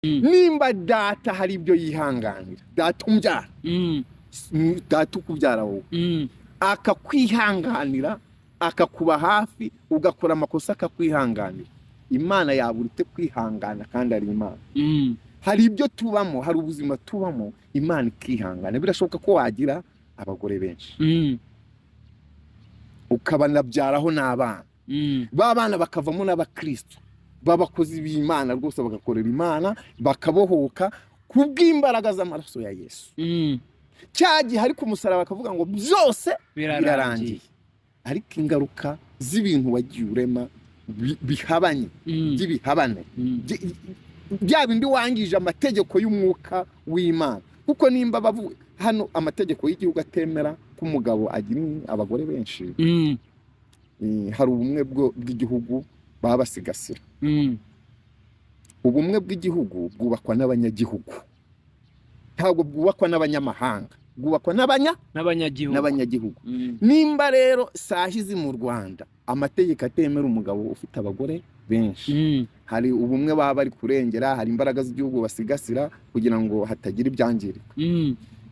Nimba data hari ibyo yihanganira, data umbyara, data ukubyara wowe, akakwihanganira, akakuba hafi, ugakora amakosa akakwihanganira, Imana yabura ite kwihangana kandi ari Imana? Hari ibyo tubamo, hari ubuzima tubamo, Imana ikihangana. Birashoboka ko wagira abagore benshi, ukabanabyaraho n'abana, ba bana bakavamo n'abakristo b'abakozi b'Imana rwose, bagakorera Imana, bakabohoka kubw'imbaraga z'amaraso ya Yesu. Cya gihe ari ku musaraba bakavuga ngo byose birarangiye. Birarangiye. Ariko ingaruka z'ibintu wagiye urema bihabanye, by'ibihabane, bya bindi wangije amategeko y'umwuka w'Imana, kuko nimba bavu hano amategeko y'igihugu atemera ko umugabo agira abagore benshi, hari ubumwe bw'igihugu baba basigasira. Ubumwe bw'igihugu bwubakwa n'abanyagihugu, ntabwo bwubakwa n'abanyamahanga, bwubakwa n'abanyagihugu. N'abanyagihugu. Nimba rero sahizi mu Rwanda amategeko atemera umugabo ufite abagore benshi, hari ubumwe baba bari kurengera, hari imbaraga z'igihugu basigasira kugira ngo hatagira ibyangirika.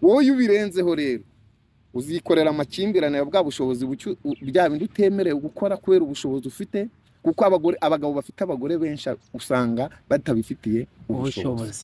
Wowe iyo ubirenzeho rero, uzikorera amakimbirane ya bwa bushobozi buke, bya bindi utemerewe gukora kubera ubushobozi ufite, kuko abagabo bafite abagore benshi usanga batabifitiye ubushobozi. Ubushobozi.